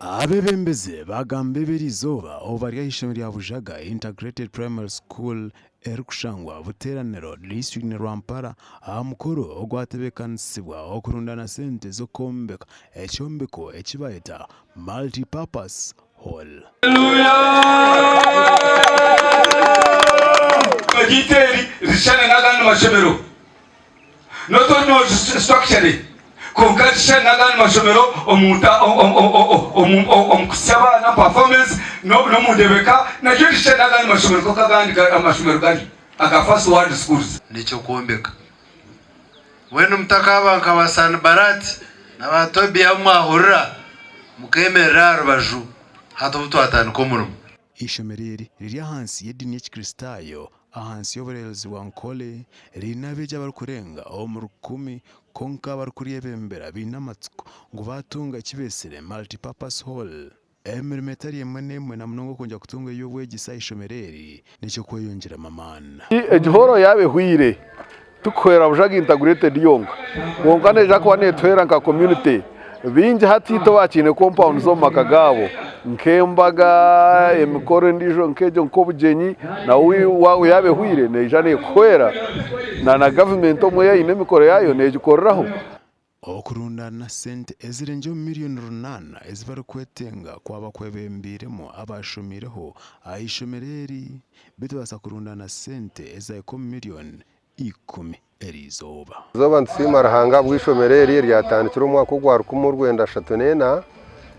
Abeebembezi baagamba ebi eriizooba obu bari aha ishomero rya Bujaga Integrated Primary School erikushangwa Buteraniro, disiturikiti ya Rwampara aha mukoro ogwatebeekanisibwa okurundaana sente z'okwombeka ekyombeko eki baayeta Multi Purpose Hall. Ryaitu eri rishushane n'agandi mashomero. Not only structurally kwonka rishushane n'agandi mashomero omu kuhitsya abaana, performance, n'omu ndebeka naryo rishushane n'agandi mashomero nk'oku agandi amashomero gari aga first world schools. N'eky'okwombeka. Mbwenu mutakaaba nka ba Sanibalati na ba Tobiya abu mwahurira, mukeemerera aha rubaju hati obu twatandika omurimo. Eishomero eri riri ahansi y'ediini y'Ekikristaayo ahansi y'obureeberezi bwa Nkole, riine abeegi abarikurenga omu rukumi kwonka abarikuryebembera baine amatsiko ngu baatunga eki beetsire Multi-purpose Hall. Emirimo etari emwe n'emwe na munonga okwongyera kutunga eby'obwegyese aha ishomero eri n'eky'okweyongyeramu amaani. Egi hooro yaaba ehweire tikuhwera Bujaga Integrated yonka kwonka neija kuba netuhwera nka community. Baingi hati itwe abakiine compounds omu maka gaabo nk'embaga, emikoro endiijo nk'egyo nk'obugyenyi nawe yaaba ehweire neija nekuhwera na gavumenti obumwe yaaba eine emikoro yaayo negikoreraho. Okurundaana sente ezirengye omu miriyoni runaana ezi barikwetenga kwaba kwebembeiremu abaashomiireho aha ishomero eri, beitu babaasa kurundaana sente ezahika omu miriyoni ikumi eriizooba. Eizooba nitusiima Ruhanga ahabw'eishomero eri eryatandikire omwaka ogwa 1934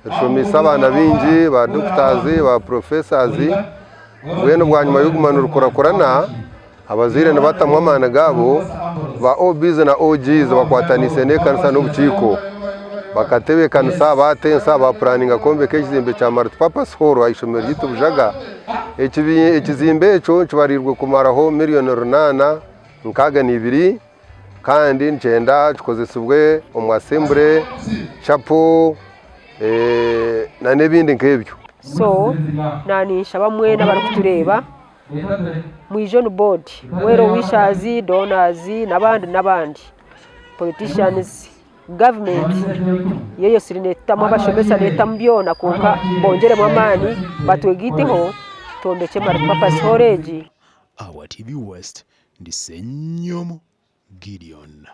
rishomeise abaana baingi ba doctors, ba professors mbwenu bwanyima y'okuguma nirikurakurana abazaire nibatamu amaani gaabo ba OBs na OGs bakwataniise n'ekanisa n'obukiiko bakatebeekanisa baatensa baapuraninga kwombeka ekizimbe kya multipurpose hall aha ishomero ryaitu Bujaga. Ekizimbe ekyo kibariirwe kumaraho miriyoni runaana 62 kandi nikyenda kikozesibwe omu assembly, chapel n'ebindi nk'ebyo. So naninshaba mwena abarikutureeba mwije on board well wishers, donors n'abandi n'abandi politicians, government yo eyosire netutamu abashomesa netutamu byona kwonka bongyeremu amaani batwegaiteho twombekye multipurpose hall egi. Awa TV West, ndi Ssenyomo Gideon.